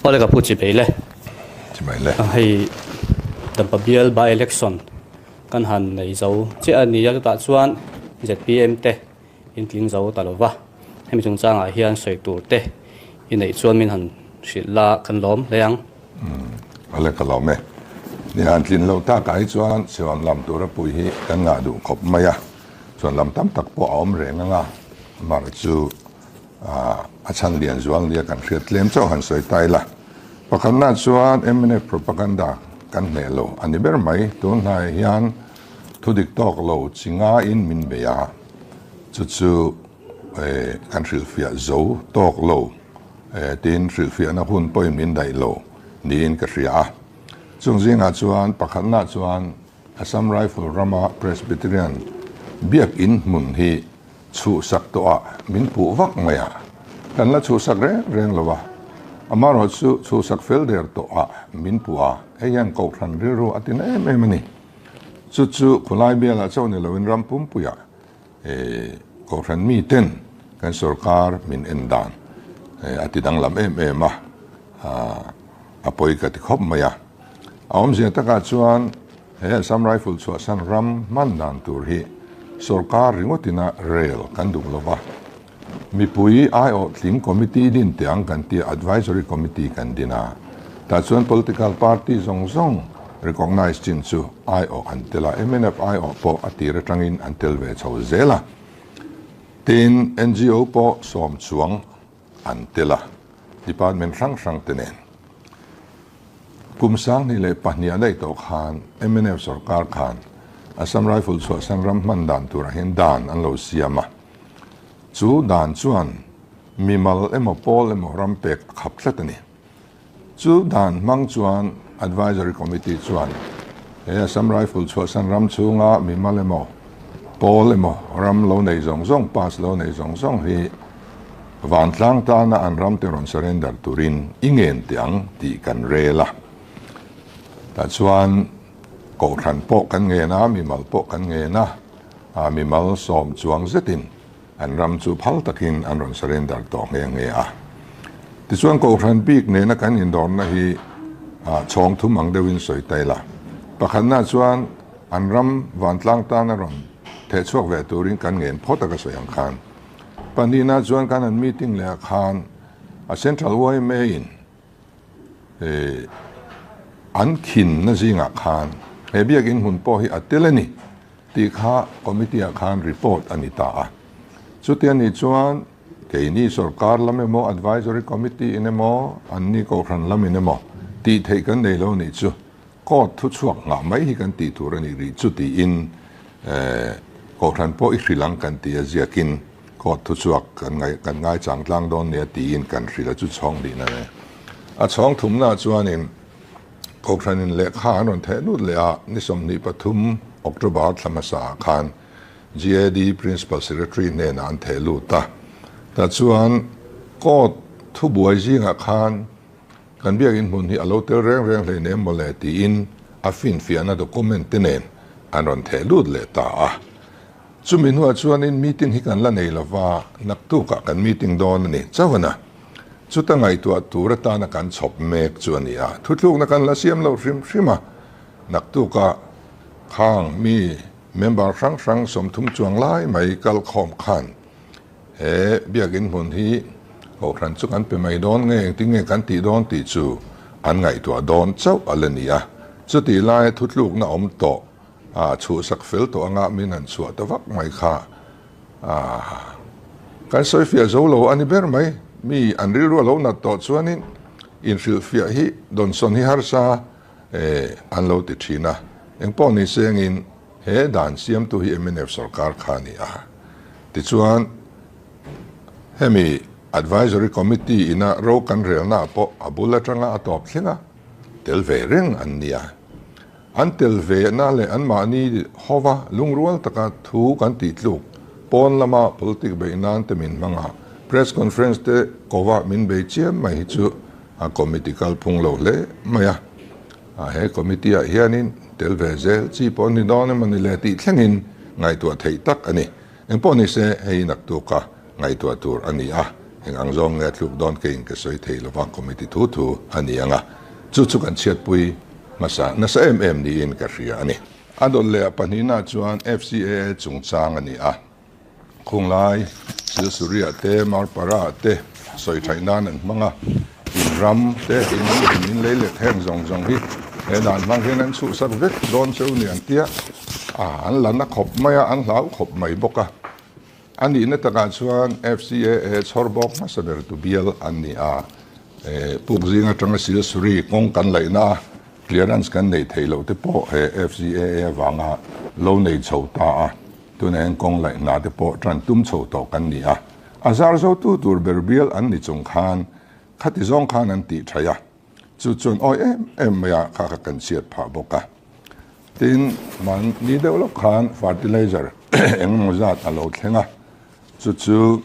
Awle ka pu chi bei le. Chi mai le. Hei Dampa bial by election kan han nei zo chiah a ni a, chutah chuan zpm te in tling zo ta lo va, hemi chungchangah hian sawi tur te i neih chuan min han hrilh la kan lawm hle ang. Awle ka lawm e. Ni han tlin lo takah hi chuan chhuan lam tura pui hi kan ngah duh khawp mai a, chhuan lam tam tak pawh a awm reng ang a, mar chu A chhan lian zual nia kan hriat tlem chauh han sawi ta ila. Pakhatna chuan mnf propaganda kan hneh lo a ni ber mai. Tun hnaiah hian thu dik tawk lo chi ngaiin min bei a, chu chu kan hrilhfiah zo tawk lo tiin hrilhfiahna hun pawhin min daih lo niin ka hria a. Chung zingah chuan pakhatna chuan Assam Rifle rama Presbyterian biakinn hmun hi chhuhsak tawhah min puh vak mai a, kan la chhuhsak reng reng lo a, amaherawh chu chhuhsak fel der tawhah min puh a, hei hian Kohhran rilru a ti na em em a ni. Chu chu khulai bialah chauh ni loin ram pumpuiah Kohhran miten kan sorkar min en dan a ti danglam em em a, a pawi ka ti khawp mai a. A awmzia takah chuan He Assam Rifle chhuahsan ram hman dan tur hi sorkar ringawtina rel kan duh lova, mipui aiawh tling committee din teh ang kan tia advisory committee kan din a, tah chuan political party zawng zawng recognise chin chu aiawh an tel a, mnf aiawh pawh a tir atangin an tel ve chho zel a, tin NGO pawh sawm chuang an tel a, department hrang hrang te nen. Kum 2002 a daih tawh khan mnf sorkar khan Assam Rifle chhuahsan ram hman dan turah hian dan an lo siam a. Chu dan chuan mimal emaw pawl emaw ram pek a khap tlat a ni. Chu dan hmang chuan Advisory Committee chuan he Assam Rifle chhuahsan ram chhunga mimal emaw pawl emaw ram lo nei zawng zawng, pass lo nei zawng zawng hi Vantlang tana an ramte rawn surrender turin i ngen teh ang tih kan rel a. Tah chuan Kohhran pawh kan ngen a, mimal pawh kan ngen a, mimal sawm chuang zetin an ram chu phal takin an rawn surrender tawh nghe nghe a. Tichuan Kohhran bik nena kan indawrna hi chhawng thum ang deuhin sawi ta ila. Pakhatna chuan an ram vantlang tana rawn thehchhuak ve turin kan ngen phawt a ka sawi ang khan. Pahnihna chuan kan han meeting leh ah khan a Central yma in an khinna zingah khan he biakin hmun pawh hi a tel a ni tih kha committee ah khan report a ni ta a. Chuti a nih chuan keini sorkar lam emaw advisory committee in emaw anni kohhran lam in emaw tih theih kan nei lo nih chu Court thuchhuak nghah mai hi kan tih tur a nih rih chu tiin Kohhran pawh i hrilh ang kan ti a ziakin Court thuchhuak kan ngai kan ngaichang tlang dawn nia tiin kan hrilh a chu chhawng hlihna ne. A chhawng thumnaah chuanin Kohhranin lehkha an rawn theh lut leh a, ni 23 October thla hmasa ah khan GAD Principal Secretary hnenah an theh lut a. Tah chuan Court thubuai zingah khan Kan biakinn hmun hi a lo tel reng reng hleinem mawle tiin a finfiahna document te nen an rawn theh lut leh ta a. Chumi hnuah chuanin meeting hi kan la nei lova, naktukah kan meeting dawn a ni chauh a. Chuta ngaihtuah tur atana kan chhawp mek chu a ni a, thuthlukna kan la siam loh hrim hrim a. Naktukah khang mi member hrang hrang 30 chuang lai mai kalkhawm khan He biakinn hmun hi Kohhran chu kan pe mai dawn nge engtin nge kan tih dawn tih chu an ngaihtuah dawn chauh a la ni a. Chutih laia thutlukna awm tawh a chhuhsak fel tawh anga min han chhuah ta vak mai kha kan sawifiah zo lo a ni ber mai. Mi an rilru a lo nat tawh chuanin inhrilhfiah hi dawnsawn hi harsa an lo ti thin a. Engpawh ni sengin He dan siamtu hi mnf sorkar kha a ni a. Tichuan, hemi Advisory Committee ina ro kan relnaah pawh a bul atanga a tawp thleng a, tel ve reng an ni a. An tel vehna leh anmahni hova lungrual taka thu kan tih tluk pawn lama politic beih nan te min hmang a, press conference te kova min bei chiam mai hi chu a committee kalphung lo hle mai a. He committee ah hianin tel ve zel chi pawh ni dawn emaw ni le tih thlengin ngaihtuah theih tak a ni. Engpawh ni se hei naktuka ngaihtuah tur a ni a. Eng ang zawng nge a tluk dawn keiin ka sawi thei lova, committee thu thu a ni ang a, chu chu kan chhiatpui hmasa nasa em em niin ka hria a ni. A dawt leh a pahnihna chuan FCAA chungchang a ni a, Khunglai, Silsuria te, Marpara te sawi thaih nan an hmang a, in ram te, in in lei let heng zawng zawng hi he dan hmang hian an chhuhsak vek dawn cheu ni an tia, an la na khawp mai a, an hlau khawp mai bawk a. A nihna takah chuan FCAA chhawr bawk hmasa ber tu bial an ni a, puk zing atanga Silsuri kawng kan laihna a clearance kan neih theih loh te pawh he FCAA avanga lo nei chho ta a, tunah hian kawng laihna te pawh tan tum chho tawh kan ni a, a zar zotu tur ber bial an ni chung khan khati zawng khan an tih thaih a. Chu chuan awi em em mai a kha kha kan chhiat phah bawk a. Tin, mahni deuh lawk khan fertilizer eng emaw zat a lo thleng a, chu chu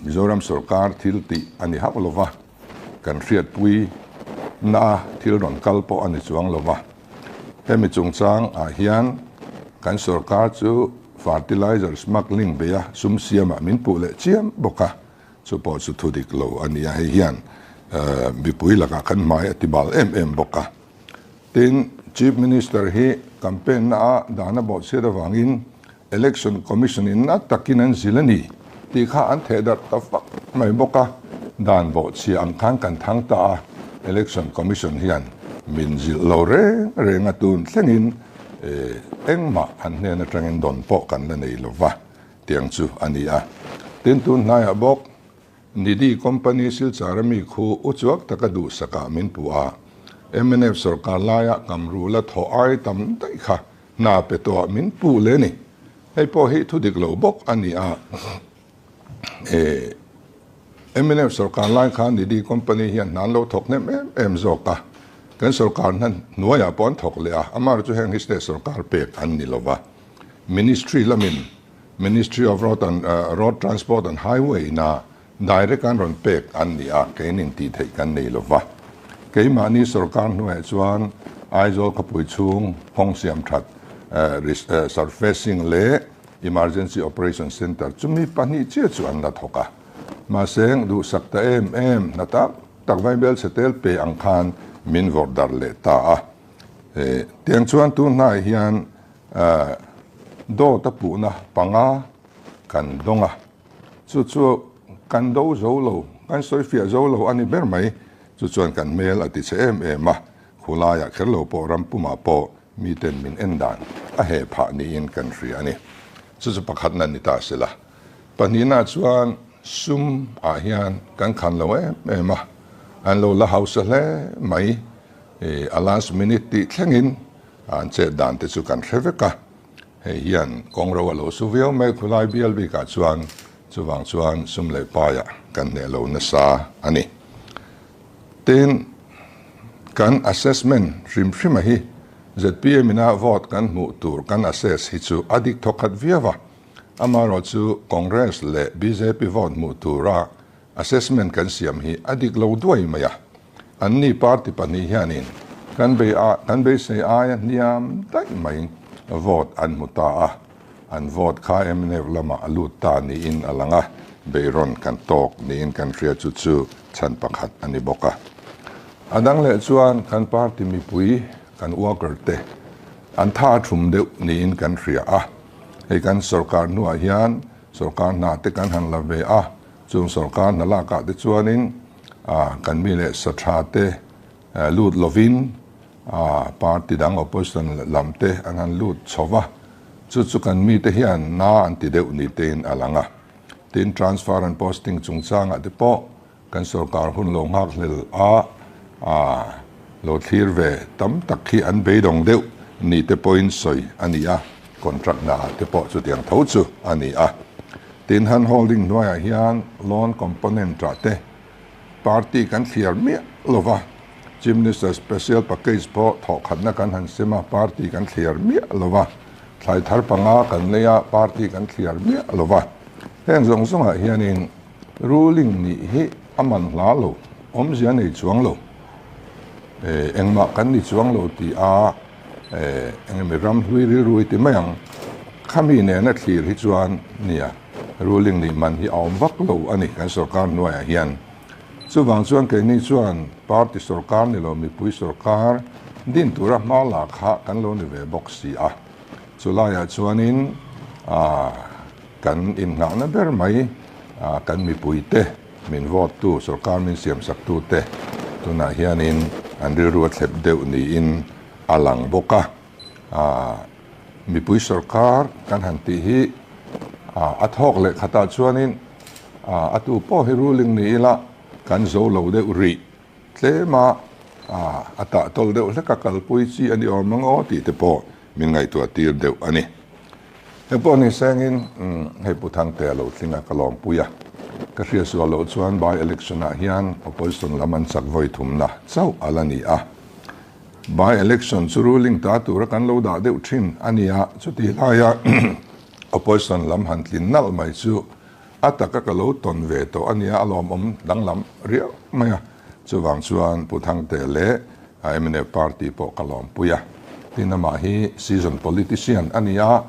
Mizoram sorkar thil tih a ni hauh lo va, kan hriatpui na a thil rawn kal pawh a ni chuang lo va. Hemi chungchang ah hian kan sorkar chu fertilizer smuggling beia sum siamah min puh leh chiam bawk a. Chu pawh chu thu dik lo a ni a, hei hian mipui lakah kan hmai a ti bal em em bawk a. Tin, Chief Minister hi campaign na a dan a bawhchhiat avangin Election Commission in na takin an zil a ni tih kha an theh darh ta vak mai bawk a, dan bawhchhia ang khan kan thang ta a, Election Commission hian min zilh lo reng reng a, tun thlengin engmah an hnen atangin dawn pawh kan la nei lova. Tiang chu a ni a. Tin, tun hnaiah bawk Nidhi Company Silchar ami khu uchuak taka duhsakah min puh a. Mnf sorkar laia Kamrula thaw ai tam daih kha hna pe tawhah min puh leh ni. Hei pawh hi thu dik lo bawk a ni a. Mnf sorkar lai khan Nidhi Company hian hna an lo thawk hnem em em zawk a. Kan sorkar hna hnuaiah pawh an thawk leh a. Amaherawhchu heng hi state sorkar pek an ni lova. Ministry lamin Ministry of Road and Road Transport and Highway ina direct an rawn pek an ni a, kein intih theih kan nei lo va. Keimahni sorkar hnuaiah chuan Aizawl khawpui chhung kawng siam that surfacing leh Emergency Operation Centre chumi pahnih chiah chu an la thawk a. Mahse duhsak ta em em hna tak tak vaibel chhe tel pe ang khan min vawrh darh leh ta a. Tiang chuan tun hnaiah hian Dawt a puhna panga kan dawng a, chu chu kan do zo lo, kan sawi fiah zo lo a ni ber mai. Chu chuan kan hmel a ti che em em a, khulaiah kher lo pawh ram pumah pawh miten min en dan a heh phah niin kan hria a ni. Chu chu pakhatna ni ta se la. Pahnihna chuan sum ah hian kan khan lo em em a, an lo la hausa hle mai. A last minute tih thlengin An chet dan te chu kan hre vek a, hei hian kawng ro a lo su viau mai khulai bial bikah chuan chuvang chuan sum leh paiah kan hneh lo nasa a ni. Tin, kan assessment hrim hrima hi zpm ina vote kan hmuh tur kan assess hi chu a dik thawkhat viau a, amaherawhchu Congress leh bjp vote hmuh tura Assessment kan siam hi a dik lo duai mai a, anni party pahnih hianin kan bei a kan beisei aia hniam daih mai vote an hmu ta a, an vote kha mnf lamah a lut ta niin a lang a, beihrawn kan tawk niin kan hria chu chu chhan pakhat a ni bawk a. A dang leh chuan kan party mipui kan worker te an tha thum deuh niin kan hria a, hei kan sorkar hnuah hian sorkar hna te kan han la ve a, Chung sorkar hna lakah te chuanin kan mi leh sa tha te lut lovin party dang opposition lam te an han lut chho va, chu chu kan mite hian na an ti deuh ni tein a lang a. Tin, transfer and posting chungchangah te pawh kan sorkar hun lo nghak hlel a lo thlir ve tam tak hi an beidawng deuh ni te pawhin sawi a ni a, contract hnaah te pawh chutiang tho chu a ni a. Tin, hand holding hnuaiah hian loan component ah te party kan thliar miah lo va, Chief Minister Special Package pawh thawhkhatna kan han sem a, party kan thliar miah lo va, thlai thar panga kan lei a, party kan thliar miah lo va. Heng zawng zawngah hianin ruling nih hi a man hla lo, awmzia nei chuang lo, engmah kan ni chuang lo tih a eng emaw ram hlui rilru i ti mai ang. Khami nena thlir hi chuan nia. Ruling nih man hi a awm vak lo a ni kan sorkar hnuaiah hian. Chuvang chuan keini chuan party sorkar ni lo mipui sorkar din tura hma la kha kan lo ni ve bawk si a. Chulaiah chuanin kan innghahna ber mai kan mipuite min vote tu sorkar min siamsaktu te tunah hianin an rilru a thlep deuh niin a lang bawk a. Mipui sorkar kan han tih hi a thawk leh khatah chuanin a tu pawh hi ruling ni ila kan zo lo deuh rih tlem a, a tah tawl deuh hlek a kalpui chi a ni awm ang aw tih te pawh min ngaihtuah tir deuh a ni. Hei pawh ni sengin hei Pu Thangtea lo tling a ka lawmpui a, ka hriatsual loh chuan by election ah hian opposition lam an chak vawi thumna chauh a la ni a. By election chu ruling ta tura kan lo dah deuh thin a nia, chutih laia opposition lam han tlin nalh mai chu a taka ka lo tawn ve tawh a nia, a lawmawm danglam riau mai a. Chuvang chuan Pu Thangte leh mnf party pawh ka lawmpui a, tin amah hi season politician a ni a,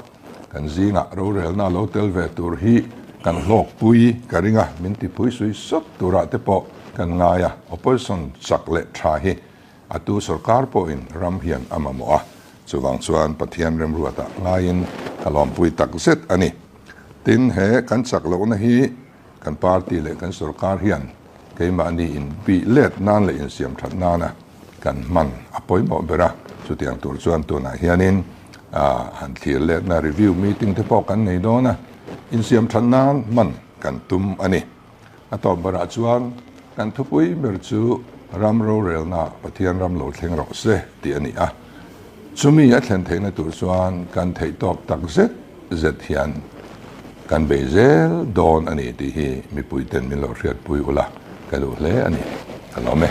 kan zingah rorelna lo tel ve tur hi kan hlawkpui ka ring a, min tipui sui sawt turah te pawh kan ngai a, opposition chak leh tha hi A tu sorkar pawhin ram hian a mamawh a, chuvang chuan Pathian remruatah ngaiin ka lawmpui tak zet a ni. Tin, he kan chak lohna hi kan party leh kan sorkar hian keimahni inbih let nan leh insiam that nana kan hman a pawimawh ber a, chutiang tur chuan tunah hianin han thlir letna review meeting te pawh kan nei dawn a, insiam that nan hman kan tum a ni. A tawp berah chuan kan thupui ber chu ram rorelna Pathian ram lo thleng rawh se tih a ni a. Chumi a thlen theihna tur chuan kan theih tawk tak zet zet hian kan bei zel dawn a ni tih hi mipuiten min lo hriatpui ula ka duh hle a ni. Ka lawm e.